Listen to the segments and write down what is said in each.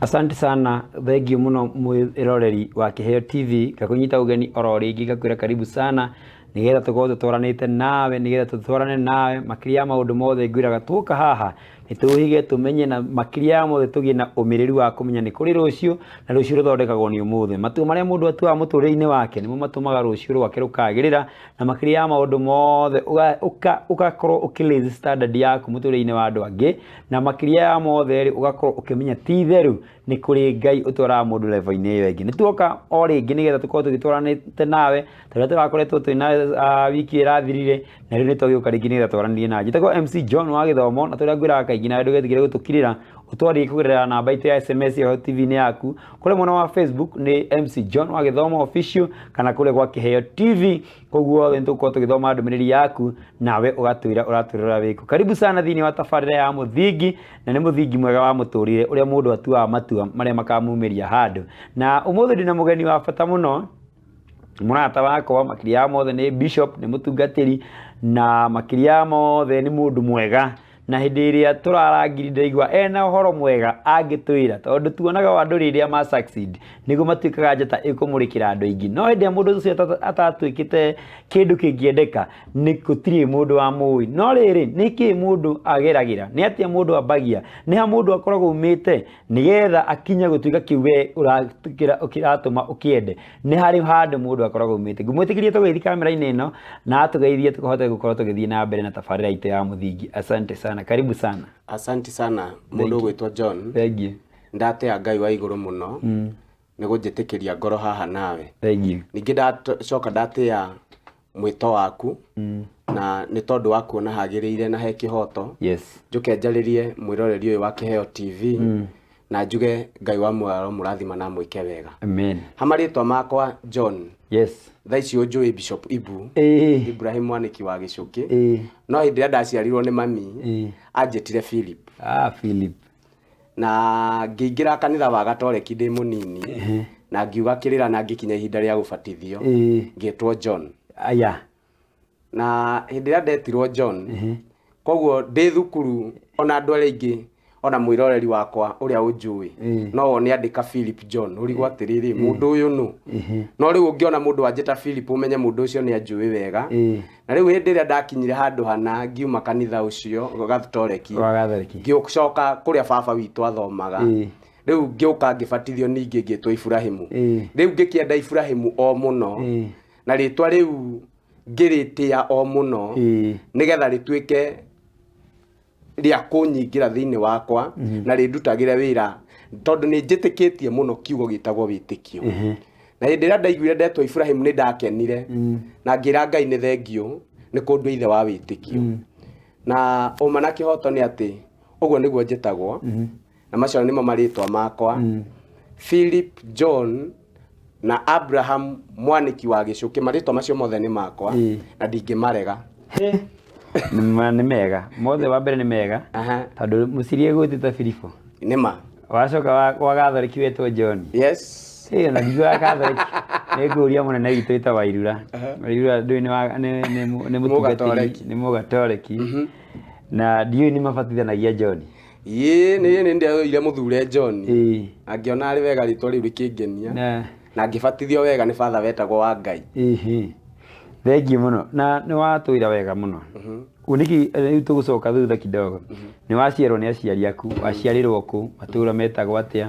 Asante sana, thengiũ mũno mwĩroreri wa Kĩheo TV, ngakũnyita ũgeni oro rĩngĩ ngakwĩra karibu sana nĩgetha tũkorwo tũtwaranĩte nawe, nĩgetha tũtwarane nawe makĩria ya maũndũ mothe ngwĩraga tuoka haha nĩ tũhige tũmenye na makĩria ya mothe tũgĩe na ũmĩrĩru wa kũmenya nĩ kũrĩ rũciũ na rũciũ rũthondekagwo nĩ ũmũthĩ. Matua marĩa mũndũ atuaga mũtũrĩre-inĩ wake nĩmo matũmaga rũciũ rwake rũkagĩrĩra na makĩria ya maũndũ mothe ũgakorwo ũkĩ raise standard yaku mũtũrĩre-inĩ wa andũ angĩ na makĩria ya mothe rĩ ũgakorwo ũkĩmenya ti itherũ nĩ kũrĩ Ngai ũtwaraga mũndũ level-inĩ ĩyo ĩngĩ. Nĩ tuoka o rĩngĩ nĩgetha tũkorwo tũgĩtwaranĩte nawe ta ũrĩa tũrakoretwo twĩ na wiki ĩrathirire na rĩu nĩ twagĩũka rĩngĩ nĩgetha twaranĩrie nawe. Njĩtagwo MC John wa gĩthomo na tũrĩa ngwĩraga kaingĩ nawe ndũgetigĩre gũtũkirĩra ũtwarĩrie kũgerera namba itũ ya SMS ĩyo TV-inĩ yaku kũrĩa mwena wa Facebook nĩ MC John wa gĩthomo official kana kũrĩa gwa Kĩheo TV. Koguo nĩ tũgũkorwo tũgĩthoma ndũmĩrĩri yaku nawe ũgatwĩra ũratwĩrora wĩkũ. Karibu sana thĩinĩ wa tabarĩra ya mũthingi na nĩ mũthingi mwega wa mũtũrĩre ũrĩa mũndũ atuaga matua marĩa makamumĩria handũ. Na ũmũthĩ ndĩna mũgeni wa bata mũno mũrata wakwa makĩria ya mothe nĩ bishop nĩ mũtungatĩri na makĩria ya mothe nĩ mũndũ mwega na hĩndĩ ĩrĩa tũrarangiri ndĩraigua ena ũhoro mwega angĩtwĩra tondũ tuonaga o andũ rĩrĩa ma succeed nĩguo matuĩkaga njata ĩkũmũrĩkĩra andũ aingĩ no hĩndĩ ĩrĩa mũndũ ũcio atatuĩkĩte kĩndũ kĩngĩendeka nĩ gũtirĩ mũndũ wamũĩ no rĩrĩ nĩkĩ mũndũ ageragĩra nĩ atĩa mũndũ ambagia nĩ ha mũndũ akoragwo umĩte nĩgetha akinye gũtuĩka kĩu we ũratũma ũkĩende nĩ harĩ handũ mũndũ akoragwo umĩte ngũmwĩtĩkĩria tũgĩthiĩ kamera-inĩ ĩno na atũgeithie tũkahota gũkorwo tũgĩthiĩ na mbere na tabarĩra itũ ya mũthingi. Asante sana, karibu sana. Asante sana mũndũ ũgwĩtwo John. Thank you. Ndatĩa Ngai wa igũrũ mũno nĩ gũnjĩtĩkĩria ngoro haha nawe. Thank you. Ningĩ ndacoka ndatĩa mwĩto waku na nĩ tondũ wa kuona hagĩrĩire na he kĩhoto njũke njarĩrie mwĩroreri ũyũ wa Kĩheo TV na njuge Ngai wa muoyo aromũrathima na amwĩke wega. Amen. Ha marĩtwa makwa John thaa ici ũnjũĩ Bishop Ibu Ibrahim Mwanĩki wa Gĩcũkĩ no hĩndĩ ĩrĩa ndaciarirwo nĩ mami anjĩtire Philip. Ah, Philip. Na ngĩingĩra kanitha wa Gatoreki ndĩ mũnini na ngiuga kĩrĩra na ngĩkinya ihinda rĩa gũbatithio ngĩtwo John. Aya. Na hĩndĩ ĩrĩa ndetirwo John koguo ndĩ thukuru ona andũ arĩa aingĩ ona mwĩroreri wakwa ũrĩa ũnjũĩ no wone andĩka Philip John ũrigwo atĩrĩrĩ mũndũ ũyũ nũ no rĩu ũngĩona mũndũ anjĩta Philip ũmenye mũndũ ũcio nĩ anjũĩ wega. Na rĩu hĩndĩ ĩrĩa ndakinyire handũ hana ngiuma kanitha ũcio Gatoreki Wa Gatoreki. Ngĩcoka kũrĩa baba witũ athomaga rĩu ngĩũka ngĩbatithio ningĩ ngĩtwo Iburahĩmu. Rĩu ngĩkĩenda Iburahĩmu o mũno na rĩtwa rĩu ngĩrĩtĩa o mũno nĩgetha rĩtuĩke rĩa kũnyingĩra thĩinĩ wakwa na rĩndutagĩre wĩra tondũ nĩ njĩtĩkĩtie mũno kiugo gĩtagwo wĩtĩkio. Na hĩndĩ ĩrĩa ndaiguire ndetwo Iburahĩmu nĩ ndakenire na ngĩra Ngai nĩ thengiũ nĩ kũndua ithe wa wĩtĩkio. Na ũma na kĩhoto nĩ atĩ ũguo nĩguo njĩtagwo na macio nĩmo marĩtwa makwa Philip John na Abraham Mwanĩki wa Gĩcũkĩ marĩtwa macio mothe nĩ makwa na ndingĩmarega. Nĩ mega mothe wa mbere nĩ mega tondũ mũcirie gwĩtĩte Filipo Nĩ ma. Wacoka wa Gathoreki wetwo John. Yes. Ĩĩ ona ndiguaga Gathoreki nĩ ngũria mũnene witũ wĩtagwo Wairura. Wairura ndũĩ nĩ wa nĩ nĩ nĩ mũtungatĩri nĩ Mũgatoreki na ndiũĩ nĩ mabatithanagia John. Ĩĩ nĩ nĩ ndĩoire mũthure John. Na ngĩona arĩ wega rĩtwa rĩu rĩkĩngenia. Na ngĩbatithio wega nĩ batha wetagwo wa Ngai. Ĩhĩ. Thengiũ mũno na nĩ watwĩra wega mũno. Nĩkĩ rĩu tũgũcoka thutha kidogo. Nĩ waciarwo nĩ aciari aku, waciarĩrwo kũ, matũra metagwo atĩa,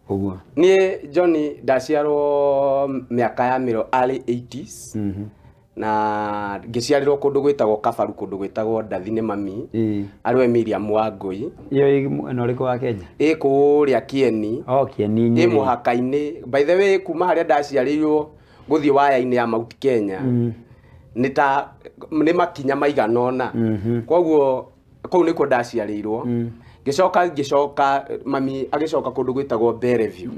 ũguo. Niĩ John ndaciarwo mĩaka ya mĩro early 80s na ngĩciarĩrwo kũndũ gwĩtagwo Kabaru kũndũ gwĩtagwo Ndathi nĩ mami arĩ we Miriam Wangũi. Ĩyo ĩ mwena ũrĩkũ wa Kenya? Ĩ kũrĩa Kieni. Oh, Kieni Ĩ Nyĩrĩ. mũhaka-inĩ. By the way kuma harĩa ndaciarĩirwo gũthiĩ waya-inĩ ya Mount Kenya nĩ ta nĩ makinya maigana ũna. Koguo kũu nĩkuo ndaciarĩirwo. Ngĩcoka ngĩcoka mami agĩcoka kũndũ gwĩtagwo Bellevue,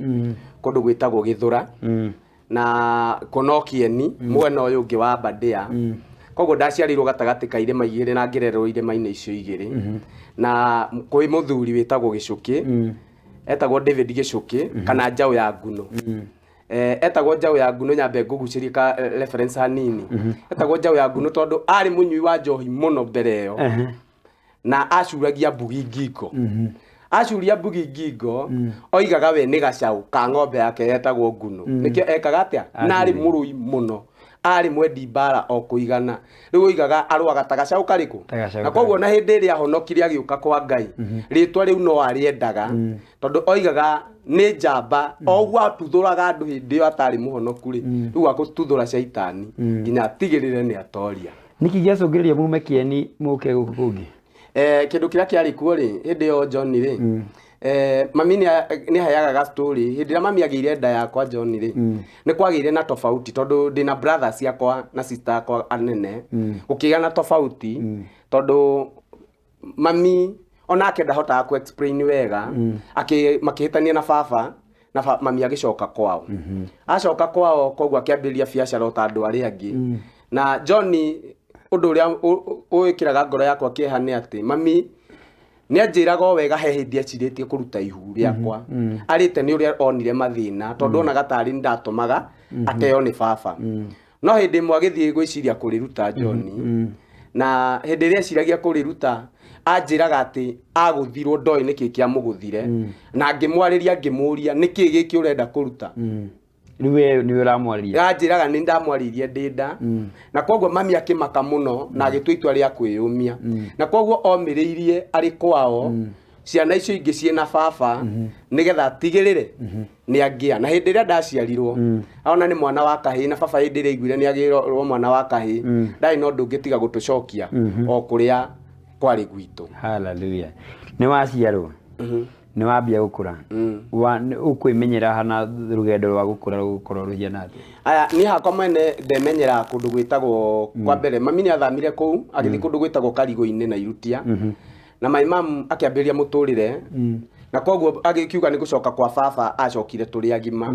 kũndũ gwĩtagwo Gĩthũra. Na kuo Kieni mwena ũyũ ũngĩ wa Aberdare. Koguo ndaciarĩirwo gatagatĩ ka irĩma igĩrĩ na ngĩrererwo irĩma-inĩ icio igĩrĩ. Na kwĩ mũthuri wĩtagwo Gĩcũkĩ, etagwo David Gĩcũkĩ kana Njaũ ya Nguno. Etagwo Njaũ ya Nguno nyambe ngũgucĩrie ka reference hanini. Etagwo Njaũ ya Nguno tondũ arĩ mũnyui wa njohi mũno mbere ĩyo. Na acuragia mbugi ngingo. Acuria mbugi ngingo, oigaga we nĩ gacaũ ka ng'ombe yake yetagwo Nguno. Nĩkĩo ekaga atĩa? Na arĩ mũrũi mũno, arĩ mwendi mbara o kũigana. Rĩu oigaga arũaga ta gacaũ karĩkũ? Ta gacaũ. Na koguo na hĩndĩ ĩrĩa ahonokire agĩũka kwa Ngai, rĩtwa rĩu no arĩendaga, tondũ oigaga nĩ njamba. O ũguo atuthũraga andũ hĩndĩ ĩyo atarĩ mũhonoku rĩ, rĩu agũtuthũra caitani nginya atigĩrĩre nĩ atoria. Nĩkĩ gĩacũngĩrĩria mume Kĩeni mũke gũkũ kũngĩ? Kĩndũ kĩrĩa kĩarĩ kuo rĩ, hĩndĩ ĩyo John rĩ, mami nĩ aheaga ga story. Hĩndĩ ĩrĩa mami agĩire nda yakwa John rĩ, nĩ kwagĩire na tofauti, tondũ ndĩna brothers ciakwa na sister akwa anene. Gũkĩgĩa na tofauti tondũ mami onake ndahotaga ku explain wega. Makĩhĩtania na baba na mami agĩcoka kwao. Acoka kwao, koguo akĩambĩrĩria biacara o ta andũ arĩa angĩ. Na John, ũndũ ũrĩa wĩkĩraga ngoro yakwa kĩeha nĩ atĩ mami nĩ anjĩraga o wega he hĩndĩ ecirĩtie kũruta ihu rĩakwa, arĩte nĩ ũrĩa onire mathĩna, tondũ onaga tarĩ ndatũmaga ateo nĩ baba. No hĩndĩ ĩmwe agĩthiĩ gwĩciria kũrĩruta, John, na hĩndĩ ĩrĩa eciragia kũrĩruta, anjĩraga atĩ agũthirwo, ndoĩ nĩkĩ kĩamũgũthire. Na ngĩmwarĩria, ngĩmũria, nĩkĩ gĩkĩ ũrenda kũruta? Rĩu we nĩwe ũramwarĩria? Anjĩraga nĩ ndamwarĩirie ndĩ nda. Na koguo mami akĩmaka mũno na agĩtua itua rĩa kwĩyũmia, na koguo omĩrĩirie arĩ kwao, ciana icio ingĩ ciĩna baba, nĩgetha atigĩrĩre nĩ angĩa. Na hĩndĩ ĩrĩa ndaciarirwo, ona nĩ mwana wa kahĩĩ, na baba hĩndĩ ĩrĩa aiguire nĩ agĩrwo mwana wa kahĩĩ, ndarĩ na ũndũ ũngĩ tiga gũtũcokia o kũrĩa kwarĩ gwitũ. Hallelujah. Nĩ waciarwo, nĩ wambia gũkũra. Ũkwĩmenyera hana rũgendo rwa gũkũra rũgũkorwo rũhiana atĩa? Aya, niĩ hakwa mwene ndemenyera kũndũ gwĩtagwo, kwa mbere mami nĩ athamire kũu agĩthiĩ kũndũ gwĩtagwo Karigũ-inĩ na Irutia, na my mum akĩambĩrĩria mũtũrĩre, na koguo agĩkiuga nĩ gũcoka kwa baba acokire tũrĩ agima.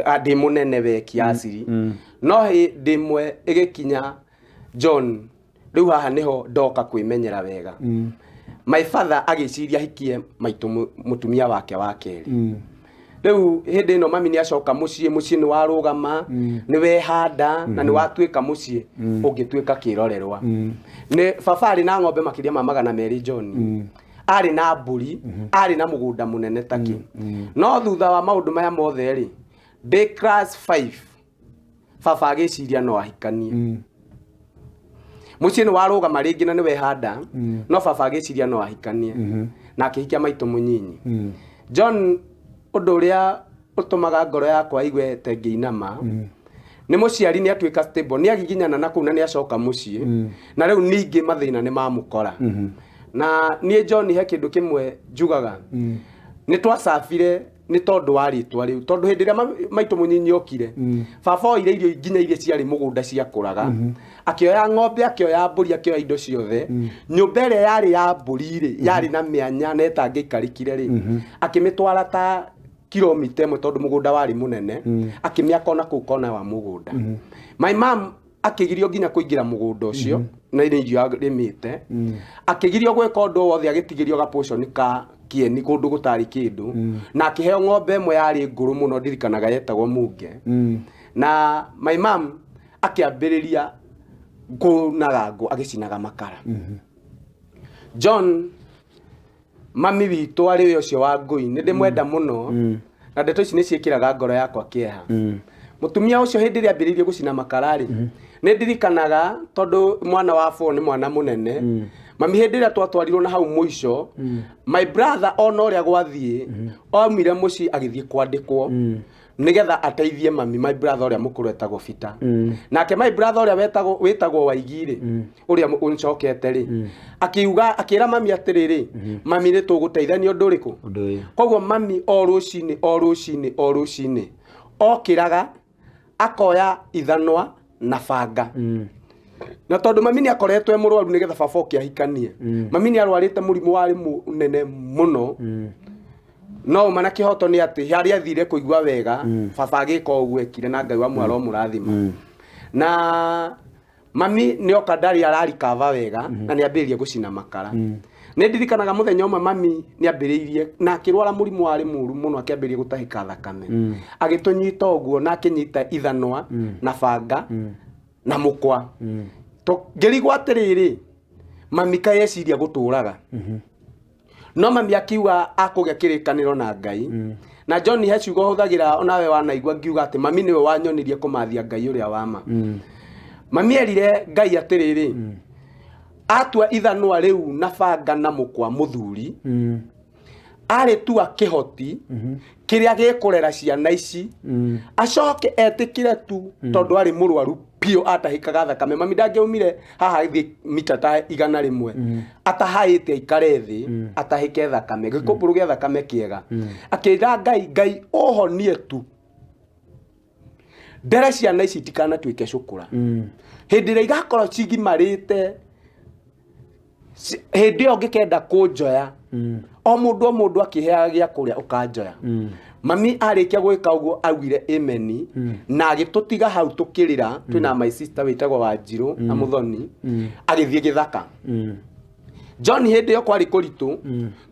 Ah, ndĩ mũnene we kiasiri. No hĩndĩ ĩmwe ĩgĩkinya, John, rĩu haha nĩho ndoka kwĩmenyera wega. My father agĩciria hikie maitũ mũtumia wake wa kerĩ. Rĩu hĩndĩ ĩno mami nĩ acoka mũciĩ, mũciĩ nĩ warũgama, nĩ wehanda na nĩ watuĩka mũciĩ ũngĩtuĩka kĩrorerwa. Nĩ baba arĩ na ng'ombe makĩria ma 200, John, arĩ na mbũri, arĩ na mũgũnda mũnene takĩ. No thutha wa maũndũ maya mothe rĩ, ndĩ class 5, baba agĩciria no ahikanie. Mũciĩ nĩ warũgama rĩngĩ na nĩ wehanda, no baba agĩciria no ahikanie na akĩhikia maitũ mũnyinyi. John, ũndũ ũrĩa ũtũmaga ngoro yakwa igue ta ĩngĩinama nĩ mũciari nĩ atuĩka stable, nĩ agiginyana na kũu na nĩ acoka mũciĩ, na rĩu ningĩ mathĩna nĩ mamũkora. Na niĩ John, he kĩndũ kĩmwe njugaga, nĩ twacabire nĩ tondũ wa rĩtwa rĩu, tondũ hĩndĩ ĩrĩa maitũ mũnyinyi okire, baba oire irio nginya iria ciarĩ mũgũnda ciakũraga, akĩoya ng'ombe, akĩoya mbũri, akĩoya indo ciothe. Nyũmba ĩrĩa yarĩ ya mbũri rĩ, yarĩ na mĩanya na ĩtangĩikarĩkire rĩ, akĩmĩtwara ta kilomita 1, tondũ mũgũnda warĩ mũnene, akĩmĩaka ona kũu kona wa mũgũnda. My mom akĩgirio nginya kũingĩra mũgũnda ũcio, na nĩ irio arĩmĩte. Akĩgirio gwĩka ũndũ o wothe, agĩtigĩrio gaportion ka kĩeni kũndũ gũtarĩ kĩndũ, na akĩheo ng'ombe ĩmwe yarĩ ngũrũ mũno, ndirikanaga yetagwo Munge. Na my mom akĩambĩrĩria kũnaga ngũ, agĩcinaga makara. John, mami witũ arĩ we ũcio wa ngũi, nĩ ndĩmwenda mũno, na ndeto ici nĩ ciĩkĩraga ngoro yakwa kĩeha. Mũtumia ũcio hĩndĩ ĩrĩa ambĩrĩirie gũcina makara rĩ, nĩ ndirikanaga, tondũ mwana wa four nĩ mwana mũnene. Mami hĩndĩ ĩrĩa twatwarirwo na hau mũico, my brother ona ũrĩa gwathiĩ, aumire mũciĩ agĩthiĩ kwandĩkwo nĩgetha ateithie mami. My brother ũrĩa mũkũrũ etagwo Peter. Nake my brother ũrĩa wĩtagwo Waigi rĩ, ũrĩa ũncokete rĩ, akiuga, akĩra mami atĩrĩrĩ, "Mami, nĩ tũgũteithania ũndũ ũrĩkũ?" Ũndũ ũyũ. Koguo mami o rũcinĩ, o rũcinĩ, o rũcinĩ okĩraga akoya ithanwa na banga. Na tondũ mami nĩ akoretwo e mũrwaru, nĩgetha baba oke ahikanie, mami nĩ arwarĩte mũrimũ warĩ mũnene mũno. No ũma na kĩhoto nĩ atĩ harĩa athire kũigua wega, baba agĩka o ũguo ekire, na Ngai wa mwaro mũrathima. Na mami nĩ oka ndarĩ ararikava wega na nĩ ambĩrĩrie gũcina makara. Nĩ ndirikanaga mũthenya ũmwe mami nĩ ambĩrĩirie na akĩrwara mũrimũ warĩ mũru mũno, akĩambĩrĩria gũtahĩka thakame. Agĩtũnyita ũguo na akĩnyita ithanwa na banga na mũkwa. Ngĩrigwo atĩrĩrĩ, mami kaĩ eciria gũtũraga? No mami akiuga akũgĩa kĩrĩkanĩro na Ngai. Na John, he ciugo hũthagĩra onawe wanaigua ngiuga atĩ mami nĩwe wanyonirie kũmathia Ngai ũrĩa wa ma. Mami erire Ngai atĩrĩrĩ, atua ithanwa rĩu na banga na mũkwa mũthuri, arĩtua kĩhoti kĩrĩa gĩkũrera ciana ici, acoke etĩkĩre tu, tondũ arĩ mũrwaru biũ, atahĩkaga thakame. Mami ndangĩaumire haha thiĩ mita ta 100 atahaĩte, aikare thĩ atahĩke thakame, gĩkũmbũrũ gĩa thakame kĩega. Akĩra Ngai, Ngai ũhonie tu, ndere ciana ici itikanatuĩke cũkũra. Hĩndĩ ĩrĩa igakorwo cigimarĩte, hĩndĩ ĩyo ngĩkenda kũnjoya, o mũndũ o mũndũ akĩheaga gĩa kũrĩa, ũkanjoya. Mami arĩkia gwĩka ũguo augire ameni na agĩtũtiga hau tũkĩrĩra twĩna my sister wĩtagwo Wanjirũ na Mũthoni. Agĩthiĩ gĩthaka. John, hĩndĩ ĩyo kwarĩ kũritũ,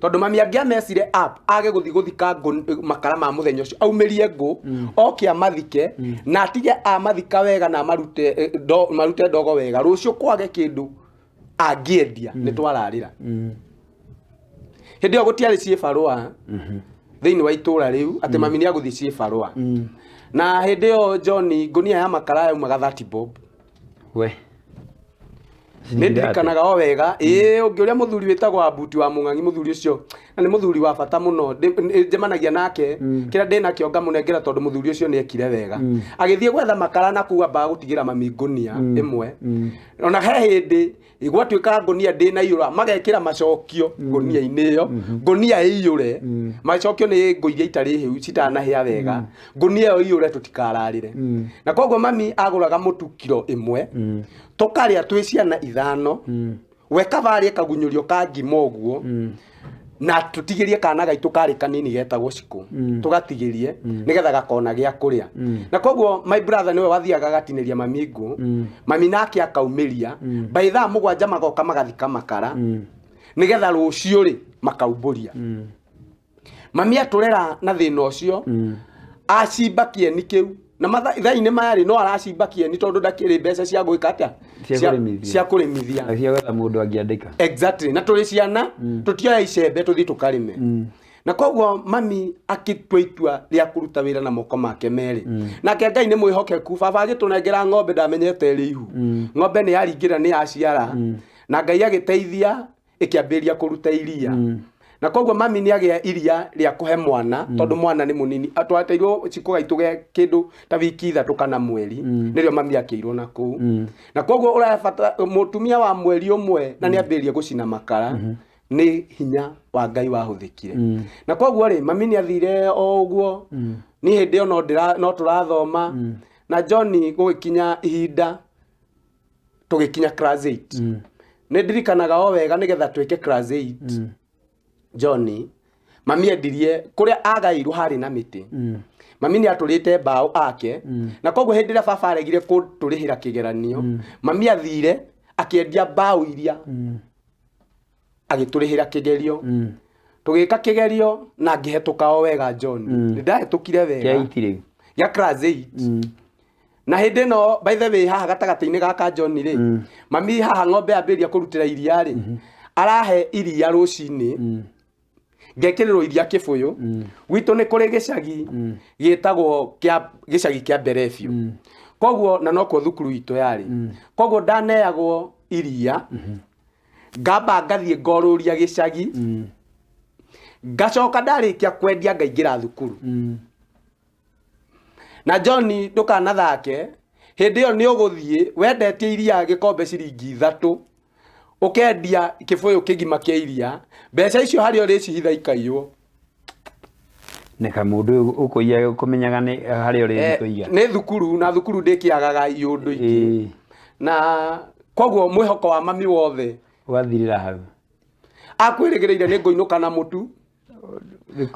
tondũ mami angĩamecire up age gũthiĩ gũthika ngũ, makara ma mũthenya ũcio, aumĩrie ngũ oke amathike na atige amathika wega na amarute marute ndogo wega, rũciũ kwage kĩndũ angĩendia, nĩ twararĩra. Hĩndĩ ĩyo gũtiarĩ ciĩbarũa thĩinĩ wa itũra rĩu atĩ mami nĩ agũthiĩ ciĩbarũa. Na hĩndĩ ĩyo, John, ngũnia ya makara yaumaga 30 bob. We. Nĩ ndirikanaga o wega, ĩĩ, ũngĩ ũrĩa mũthuri wĩtagwo Abuti wa Mũng'ang'i. Mũthuri ũcio na nĩ mũthuri wa bata mũno. Njemanagia nake, kĩrĩa ndĩ nakĩo ngamũnengera, tondũ mũthuri ũcio nĩ ekire wega. Agĩthiĩ gwetha makara na kuu ambaga gũtigĩra mami ngũnia ĩmwe. Ona he hĩndĩ gwatuĩka ngũnia ndĩnaiyũra, magekĩra macokio ngũnia-inĩ ĩyo, ngũnia ĩiyũre macokio nĩ ngũ iria itarĩ hĩu, citanahĩa wega, ngũnia ĩyo ĩiyũre tũtikararĩre. Na koguo mami agũraga mũtu kiro 1, tũkarĩa twĩ ciana 5. We kabarĩ kagunyũrio ka ngima ũguo na tũtigĩrie kana gaitũ karĩ kanini getagwo Cikũ, tũgatigĩrie nĩgetha gakona gĩa kũrĩa. Na koguo my brother nĩwe wathiaga agatinĩria mami ngũ, mami nake akaumĩria. By thaa 7 magoka magathika makara nĩgetha rũciũ rĩ makaumbũria. Mami atũrera na thĩna ũcio, acimba kĩeni kĩu na mathaa-inĩ maya rĩ, no aracimba kĩeni tondũ ndakĩrĩ mbeca cia gwĩka atĩa? Cia kũrĩmithia. Cia kũrĩmithia. Na cia gwetha mũndũ angĩandĩka. Exactly. Na tũrĩ ciana, tũtioya icembe tũthiĩ tũkarĩme. Na koguo mami akĩtua itua rĩa kũruta wĩra na moko make merĩ. Nake Ngai nĩ mwĩhokeku. Baba agĩtũnengera ng'ombe, ndamenyete ĩrĩ ihu. Ng'ombe nĩ yaringĩra, nĩ yaciara, na Ngai agĩteithia ĩkĩambĩrĩria kũruta iria. Na koguo mami nĩ agĩa iria rĩa kũhe mwana, tondũ mwana nĩ mũnini. Twateirwo cikũ gaitũ ge kĩndũ ta wiki 3 kana mweri, nĩrĩo mami akĩirwo na kũu. Na koguo ũrabata mũtumia wa mweri 1 na nĩ ambĩrĩrie gũcina makara, nĩ hinya wa Ngai wahũthĩkire. Na koguo rĩ, mami nĩ athire o ũguo. Niĩ hĩndĩ ĩyo no tũrathoma. Na John, gũgĩkinya ihinda tũgĩkinya class 8. Nĩ ndirikanaga o wega, nĩgetha twĩke class 8, John, mami endirie kũrĩa agairwo harĩ na mĩtĩ. Mami nĩ atũrĩte mbaũ ake, na koguo hĩndĩ ĩrĩa baba aregire kũtũrĩhĩra kĩgeranio, mami athire akĩendia mbaũ iria, agĩtũrĩhĩra kĩgerio. Tũgĩka kĩgerio na ngĩhetũka o wega. John, nĩ ndahĩtũkire wega. Kĩa iti rĩu? Gĩa class 8. Na hĩndĩ ĩno, by the way, haha gatagatĩ-inĩ gaka, John, rĩ, mami haha ng'ombe yambĩrĩria kũrutĩra iria rĩ, arahe iria rũcinĩ, ngekĩrĩrwo iria kĩbũyũ. Gwitũ nĩ kũrĩ gĩcagi gĩtagwo kĩa gĩcagi kĩa mbere biũ, koguo na nokuo thukuru itũ yarĩ. Koguo ndaneagwo iria, ngamba ngathiĩ ngorũria gĩcagi, ngacoka ndarĩkia kwendia ngaingĩra thukuru. Na John, ndũkanathake, hĩndĩ ĩyo nĩ ũgũthiĩ wendetie iria gĩkombe ciringi 3, ũkendia kĩbũyũ kĩgima kĩa iria, mbeca icio harĩa ũrĩcihitha ikaiywo. Nĩ kamũndũ ũyũ ũkũiya kũmenyaga nĩ harĩa ũrĩthi kũiya. Nĩ thukuru, na thukuru ndĩkĩagaga iũndũ ingĩ. Na koguo mwĩhoko wa mami wothe Ũgathirĩra hau. Akwĩrĩgĩrĩire nĩ ngũinũka na mũtu.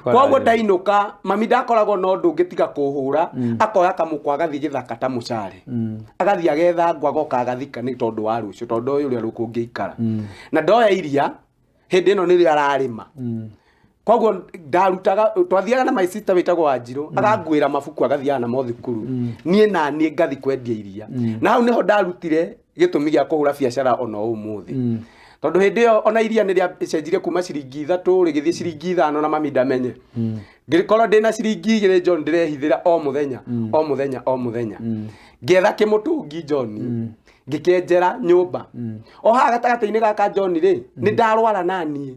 Koguo ndainũka, mami ndakoragwo na ũndũ ũngĩ tiga kũhũra. Akoya kamũkwa, agathiĩ gĩthaka ta mũcare, agathiĩ agetha ngũ, agoka agathika nĩ tondũ wa rũciũ, tondũ ũyũ ũrĩa rũkũngĩikara. Na ndoya iria hĩndĩ ĩno nĩrĩo ararĩma. Koguo ndarutaga, twathiaga na my sister wĩtagwo Wanjirũ, akanguĩra mabuku, agathiaga namo thukuru, niĩ na niĩ ngathi kwendia iria. Na hau nĩho ndarutire gĩtũmi gĩa kũhũra biacara ona ũmũthĩ. Tondũ hĩndĩ ĩyo ona iria nĩ rĩacenjirie kuma ciringi 3 rĩgĩthiĩ ciringi 5 na mami ndamenye. Ngĩkorwo ndĩna ciringi 2 John ndĩrehithĩra o mũthenya, o mũthenya, o mũthenya. Ngĩetha kĩmũtũngi John, ngĩkĩenjera nyũmba. O haha gatagatĩ-inĩ gaka John rĩ, nĩ ndarwara naniĩ.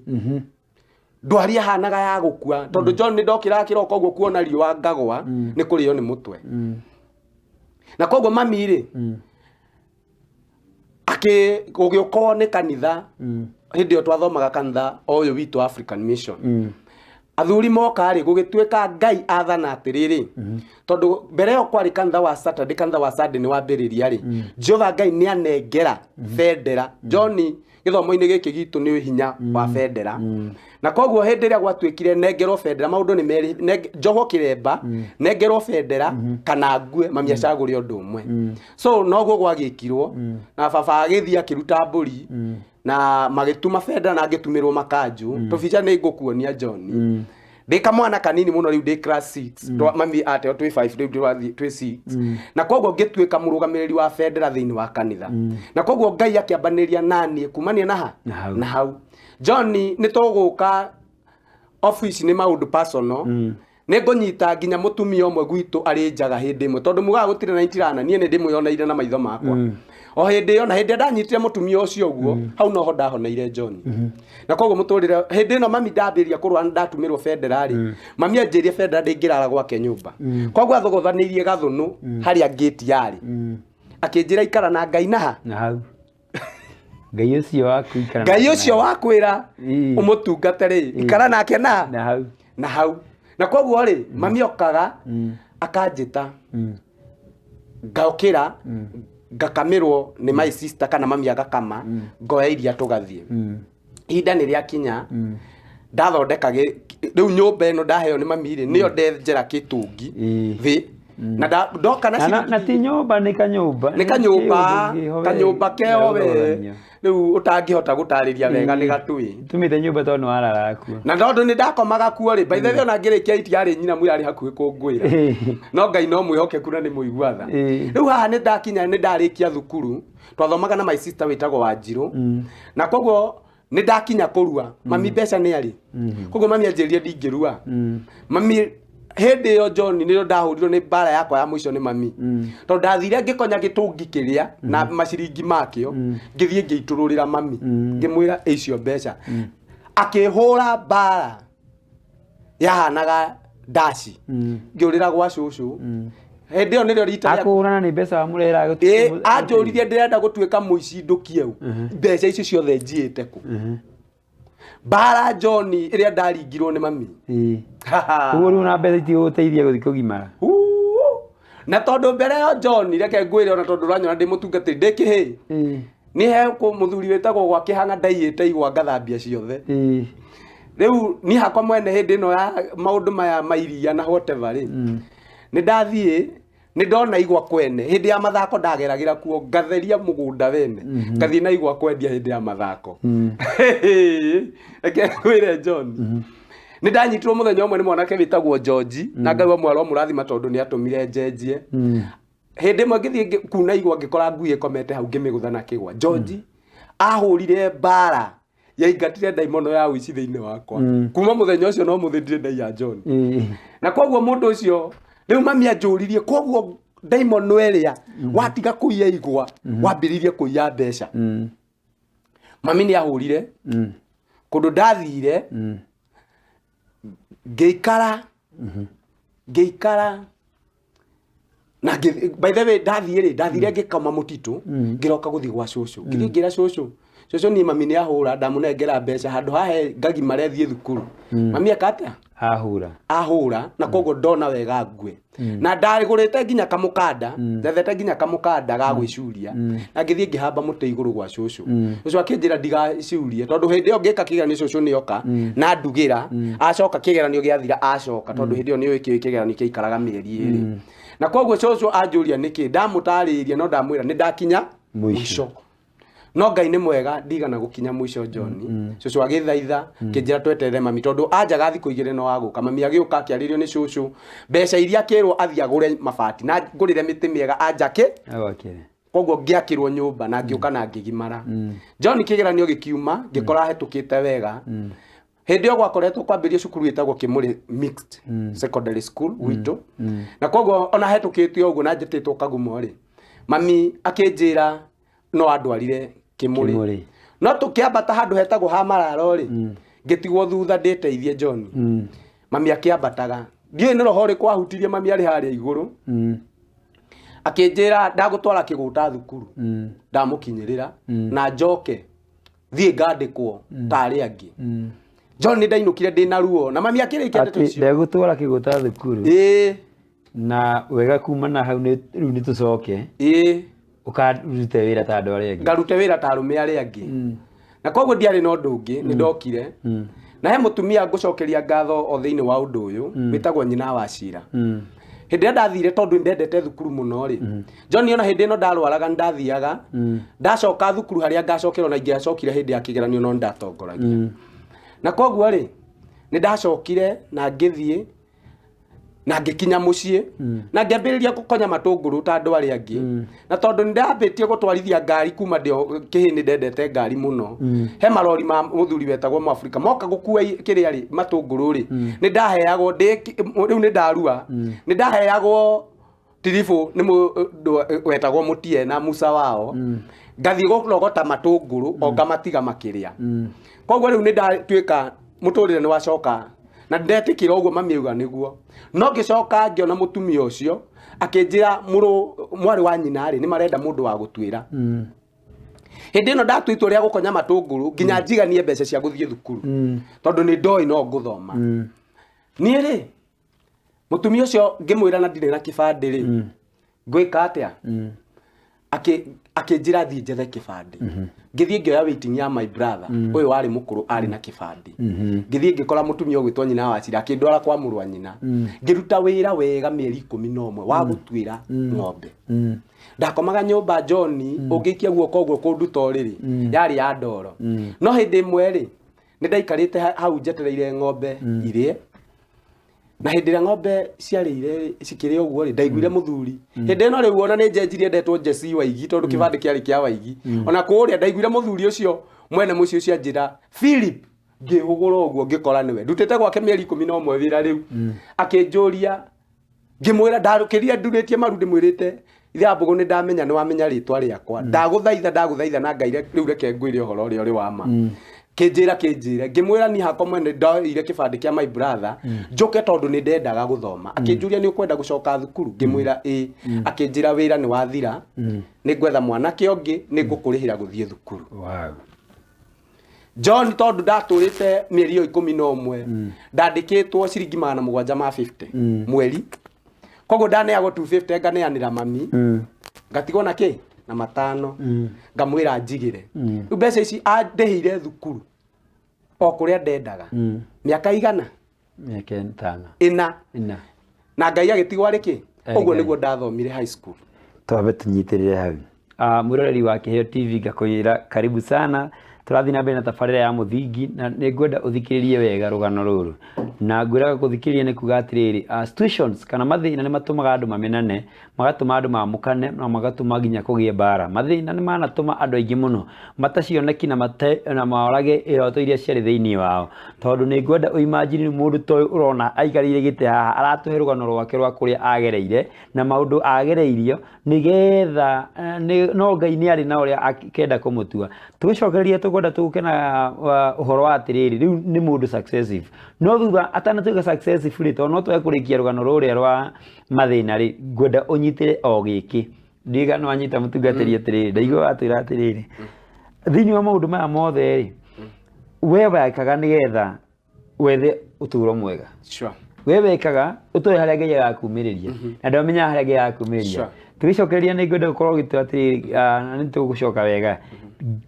Ndwari yahanaga ya gũkua tondũ John nĩ ndokĩraga kĩroko ũguo kuona riũa ngagwa nĩ kũrĩo nĩ mũtwe. Na koguo mami rĩ, akĩ gũgĩũkwo nĩ kanitha hĩndĩ ĩyo twathomaga kanitha o ũyũ witũ African Mission. Athuri moka rĩ, gũgĩtuĩka Ngai athana atĩrĩrĩ, tondũ mbere ĩyo kwarĩ kanitha wa Saturday, kanitha wa Sunday nĩ wambĩrĩria rĩ, Jehova Ngai nĩ anengera bendera. John, gĩthomo-inĩ gĩkĩ gitũ nĩ hinya wa bendera. Na koguo hĩndĩ ĩrĩa gwatuĩkire nengerwo bendera, maũndũ nĩ merĩ, njohwo kĩremba, nengerwo bendera, kana ngue, mami acagũre ũndũ ũmwe. So noguo gwagĩkirwo, na baba agĩthiĩ akĩruta mbũri, na magĩtuma bendera na ngĩtumĩrwo makanjũ. Tũbica nĩ ngũkuonia John. Ndĩ kamwana kanini mũno rĩu ndĩ class 6. Mami ateo twĩ 5 rĩu ndĩrathiĩ twĩ 6. Na koguo ngĩtuĩka mũrũgamĩrĩri wa bendera thĩinĩ wa kanitha. Na koguo Ngai akĩambanĩria naniĩ kumania na ha? Na hau. Na hau. John, nĩ tũgũka office nĩ maũndũ personal. Nĩ ngũnyita nginya mũtumia ũmwe gwitũ arĩ njaga hĩndĩ ĩmwe tondũ mugaga gũtirĩ na itirana, niĩ nĩ ndĩmwĩoneire na maitho makwa. O hĩndĩ ĩyo na hĩndĩ ĩrĩa ndanyitire mũtumia ũcio ũguo, hau noho ndahoneire John. Na koguo mũtũrĩre hĩndĩ ĩno mami ndambĩrĩria kũrwara ndatumĩrwo bendera rĩ, mami anjĩrie bendera ndĩngĩrara gwake nyũmba. Koguo athogothanĩirie gathũnũ harĩa ngĩti yarĩ. Akĩnjĩra ikara na Ngai na ha? Na hau. Ngai ũcio waku ikara Ngai nake ũcio na hau. wakwĩra ũmũtungate rĩ, ikara nake na ha? Na hau. Na hau. Na koguo rĩ, mami okaga akanjĩta, ngokĩra, ngakamĩrwo nĩ my sister kana mami agakama, ngoya iria tũgathiĩ. Ihinda nĩ rĩakinya, ndathondeka rĩu nyũmba ĩno ndaheo nĩ mami rĩ, nĩyo ndenjera kĩtũngi thĩ. Na ndoka na Na ciringi ti nyũmba, nĩ kanyũmba. Nĩ kanyũmba, kanyũmba keo we rĩu ũtangĩhota gũtarĩria wega nĩ gatũĩ. Tumĩte nyũmba tondũ nĩ wararaga kuo. Na tondũ nĩ ndakomaga kuo rĩ, by the way ona ngĩrĩkia itiarĩ nyina mu yarĩ hakuhĩ kũngwĩra. No Ngai no mwĩhokeku na nĩ mũigua tha. Rĩu haha nĩ ndakinya nĩ ndarĩkia thukuru, twathomaga na my sister wĩtagwo Wanjirũ. Na koguo nĩ ndakinya kũrua, mami mbeca nĩ arĩ. Koguo mami anjĩrire ndingĩrua. Mami hĩndĩ ĩyo John nĩrĩo ndahũrirwo nĩ mbara yakwa ya mũico nĩ mami. Tondũ ndathire ngĩkonya gĩtũngi kĩrĩa na maciringi makĩo, ngĩthiĩ ngĩitũrũrĩra mami, ngĩmwĩra icio mbeca. Akĩhũra mbara yahanaga ndaci. Ngĩũrĩra gwa cũcũ. Hĩndĩ ĩyo nĩrĩo rita rĩa Akũhũrana nĩ mbeca wamũrehera Ĩ, anjũririe ndĩrenda gũtuĩka mũici ndũkieu. Mbeca icio ciothe njiĩte kũ? Mbara John ĩrĩa ndaringirwo nĩ mami. Koguo rĩu na mbeca itigũgũteithia gũthiĩ kũgimara. Na tondũ mbere ĩyo John, reke ngwĩre ona tondũ ũranyona ndĩ mũtungatĩri ndĩ kĩhĩ. Nĩ he mũthuri wĩtagwo gwa kĩhang'a ndaiyĩte igwa ngathambia ciothe. Rĩu niĩ hakwa mwene hĩndĩ ĩno ya maũndũ maya ma iria na whatever rĩ, nĩ ndathiĩ nĩ ndona igwa kwene hĩndĩ ya mathako ndageragĩra kuo ngatheria mũgũnda wene ngathiĩ na igwa kwendia hĩndĩ ya mathako. Reke ngwĩre John, nĩ ndanyitirwo mũthenya ũmwe nĩ mwanake wĩtagwo George, na Ngai wa mwaro mũrathima tondũ nĩ atũmire njenjie. Hĩndĩ ĩmwe ngĩthiĩ kuna igwa ngĩkora ngui ĩkomete hau ngĩmĩgũtha na kĩgwa. George ahũrire mbara yaingatire ndaimono ya ũici thĩinĩ wakwa. Kuma mũthenya ũcio no mũthĩ ndirĩ ndaiya John. Na koguo mũndũ ũcio rĩu mami anjũririe, koguo ndaimono ĩrĩa watiga kũiya igwa wambĩrĩirie kũiya mbeca. Mami nĩ ahũrire kũndũ ndathire ngĩikara ngĩikara na by the way ndathiĩ rĩ, ndathire ngĩkoma mũtitũ, ngĩroka gũthiĩ gwa cũcũ, ngĩthiĩ ngĩra cũcũ, cũcũ niĩ mami nĩ ahũra, ndamũnengera mbeca handũ hahe ngagimare thiĩ thukuru, mami eka atĩa? Ahũra. Ahũra, na koguo ndona wega ngue. Na ndagũrĩte nginya kamũkanda, ndethete nginya kamũkanda ga gwĩcuria, na ngĩthiĩ ngĩhamba mũtĩ igũrũ gwa cũcũ. Cũcũ akĩnjĩra ndigacurie tondũ hĩndĩ ĩyo ngĩka kĩgeranio cũcũ nĩoka na ndugĩra, acoka kĩgeranio gĩathira acoka, tondũ hĩndĩ ĩyo nĩũĩ kĩgeranio kĩaikaraga mĩeri 2. Na koguo cũcũ anjũria nĩkĩ, ndamũtarĩria no ndamwĩra nĩ ndakinya Mũico. mũico. No Ngai nĩ mwega, ndigana gũkinya mũico John. Cũcũ agĩthaitha, kĩnjĩra tweterere mami tondũ anjaga thikũ 2 no agũka. Mami agĩũka akĩarĩrio nĩ cũcũ mbeca iria akĩrwo athiĩ agũre mabati na ngũrĩre mĩtĩ mĩega anjake. Agwakĩre. Koguo ngĩakĩrwo nyũmba na ngĩũka na ngĩgimara. John, kĩgeranio gĩkiuma, ngĩkora hetũkĩte wega. Hĩndĩ ĩyo gwakoretwo kwambĩrĩria cukuru ĩtagwo Kĩmũrĩ Mixed Secondary School gwitũ, na koguo ona hetũkĩte ũguo na njĩtĩtwo Kagumo rĩ, mami akĩnjĩra no andwarire Kĩmũrĩ. Kĩmũrĩ. No tũkĩambata handũ hetagwo ha mararo rĩ, ngĩtigwo thutha ndĩteithie John. Mami akĩambataga, ndiũĩ nĩ roho ũrĩkũ wahutirie mami arĩ harĩa igũrũ, akĩnjĩra ndagũtwara kĩgũta thukuru, ndamũkinyĩrĩra na njoke thiĩ ngandĩkwo ta arĩa angĩ. John, nĩ ndainũkire ndĩna ruo na mami akĩrĩkia ndeto Atĩ icio. ndegũtwara kĩgũta thukuru. Ĩĩ. Na wega kuma na hau rĩu nĩ tũcoke ũkarute wĩra ta andũ arĩa angĩ. Ngarute wĩra ta arũme arĩa angĩ, na koguo ndiarĩ na ũndũ ũngĩ, nĩ ndokire na he mũtumia ngũcokeria ngatho o thĩinĩ wa ũndũ ũyũ, wĩtagwo nyina wa Cira. Hĩndĩ ĩrĩa ndathire, tondũ ndendete thukuru mũno rĩ, John, ona hĩndĩ ĩno ndarwaraga nĩ ndathiaga, ndacoka thukuru harĩa ngacokera, ona ingĩacokire hĩndĩ ya kĩgeranio no nĩ ndatongoragia. Na koguo rĩ, nĩ ndacokire na ngĩthiĩ na ngĩkinya mũciĩ na ngĩambĩrĩria gũkonya matũngũrũ ta andũ arĩa angĩ. Na tondũ nĩ ndambĩtie gũtwarithia ngari kuma ndĩ o kĩhĩ, nĩ ndendete ngari mũno. He marori ma mũthuri wetagwo Mwafrika moka gũkua kĩrĩa rĩ, matũngũrũ rĩ, nĩ ndaheagwo ndĩ rĩu nĩ ndarua, nĩ ndaheagwo tiribũ nĩ mũndũ wetagwo Mũtie na Musa wao, ngathiĩ gũrogota matũngũrũ o ngamatiga makĩrĩa. Koguo rĩu nĩ ndatuĩka mũtũrĩre nĩ wacoka na ndetĩkĩra ũguo mami auga nĩguo. No ngĩcoka ngĩona mũtumia ũcio akĩnjĩra mũrũ mwarĩ wa nyina rĩ, nĩ marenda mũndũ wa gũtuĩra. Hĩndĩ ĩno ndatua itua rĩa gũkonya matũngũrũ nginya njiganie mbeca cia gũthiĩ thukuru, tondũ nĩ ndoĩ no ngũthoma. Niĩ rĩ, mũtumia ũcio ngĩmwĩra na ndirĩ na kĩbandĩ rĩ, ngwĩka atĩa? Akĩnjĩra thiĩ njethe kĩbandĩ. Ngĩthiĩ ngĩoya waiting ya my brother ũyũ warĩ mũkũrũ, arĩ na kĩbandĩ. Ngĩthiĩ ngĩkora mũtumia ũgwĩtwo nyina wa Cira, akĩndwara kwa mũrũ wa nyina, ngĩruta wĩra wega mĩeri 11 wa gũtuĩra ng'ombe. Ndakomaga nyũmba, John, ũngĩikia guoko ũguo kũnduta ũrĩrĩ, yarĩ ya ndoro. No hĩndĩ ĩmwe rĩ, nĩ ndaikarĩte hau njetereire ng'ombe irĩe, na hĩndĩ ĩrĩa ng'ombe ciarĩire cikĩrĩa ũguo rĩ, ndaiguire mũthuri hĩndĩ ĩno rĩu ona nĩ njenjirie, ndetwo Jesse Waigi, tondũ kĩbandĩ kĩarĩ kĩa Waigi. Ona kũrĩa ndaiguire mũthuri ũcio mwene mũciĩ ũcio anjĩra, "Philip." Ngĩhũgũra ũguo ngĩkora nĩwe ndutĩte gwake mĩeri 11 wĩra. Rĩu akĩnjũria, ngĩmwĩra ndarũkĩria ndurĩtie maru, ndĩmwĩrĩte, "Ithe wa mbũgũ, nĩ ndamenya nĩ wamenya rĩtwa rĩakwa, ndagũthaitha, ndagũthaitha na Ngai, rĩu reke ngwĩre ũhoro ũrĩa ũrĩ wa ma." Kĩnjĩra kĩnjĩre, ngĩmwĩra niĩ hakwa mwene ndoire kĩbandĩ kĩa my brother njũke tondũ nĩ ndendaga gũthoma. Akĩnjũria, "Nĩ ũkwenda gũcoka thukuru?" Ngĩmwĩra, "Ĩ." Akĩnjĩra, "Wĩra nĩ wathira, nĩ ngwetha mwanake ũngĩ, nĩ ngũkũrĩhĩra gũthiĩ thukuru." John, tondũ ndatũrĩte mĩeri ĩyo 11, ndandĩkĩtwo ciringi 750 mweri, koguo ndaneagwo 250, nganeanĩra mami, ngatigwo na kĩ na 5, ngamwĩra njigĩre. Rĩu mbeca ici andĩhĩire thukuru o kũrĩa ndendaga mĩaka igana Mĩaka 5. Ĩna. Ĩna. Na Ngai agĩtigwo arĩ kĩ Arĩ ũguo. Ngai. Nĩguo ndathomire high school. Twambe tũnyitĩrĩre hau. Mwĩroreri wa Kĩheo TV, ngakwĩra karibu sana. Tũrathiĩ na mbere na tabarĩra ya mũthingi, na nĩ ngwenda ũthikĩrĩrie wega rũgano rũrũ, na ngwĩraga gũthikĩrĩria nĩ kuga atĩrĩrĩ, situations kana mathĩna nĩ matũmaga andũ mamenane, magatũma andũ mamũkane, na magatũma nginya kũgĩe mbara. Mathĩna nĩ manatũma andũ aingĩ mũno matacioneki na mate na marage iroto iria ciarĩ thĩinĩ wao, tondũ nĩ ngwenda ũimagine mũndũ ta ũyũ ũrona aikarĩire gĩtĩ haha aratũhe rũgano rwake rwa kũrĩa agereire na maũndũ agereirio nĩgetha no Ngai nĩ arĩ na ũrĩa akenda kũmũtua. Tũgĩcokereria tũkwenda tũke na ũhoro wa atĩrĩrĩ, rĩu nĩ mũndũ successive, no thutha atanatuĩka successive rĩ, tondũ no twage kũrĩkia rũgano rũrĩa rwa mathĩna rĩ, ngwenda ũnyitĩre o gĩkĩ. Ndiũĩ kana wanyita, mũtungatĩri, atĩrĩrĩ, ndaigua watwĩra atĩrĩrĩ, thĩinĩ wa maũndũ maya mothe rĩ, we wekaga nĩgetha wethe ũtũũro mwega. We wekaga ũtoĩ harĩa Ngai agakumĩrĩria, na ndwamenyaga harĩa Ngai agakumĩrĩria. Tũgĩcokereria nĩ ngwenda gũkorwo ũgĩtwĩra atĩrĩrĩ, na nĩ tũgũcoka wega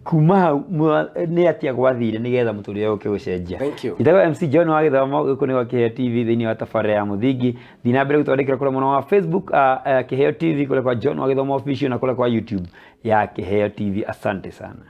kuma hau, nĩ atĩa gwathire nĩgetha mũtũrĩre ũke gũcenjia. Thank you. Njĩtagwo MC John wa Gĩthomo, gũkũ nĩ gwa Kĩheo TV thĩinĩ wa tabarĩra ya mũthingi. Thiĩ na mbere gũtwandĩkĩra kũrĩa mwena wa Facebook, Kĩheo TV, kũrĩa kwa John wa Gĩthomo Official, na kũrĩa kwa YouTube ya Kĩheo TV. Asante sana.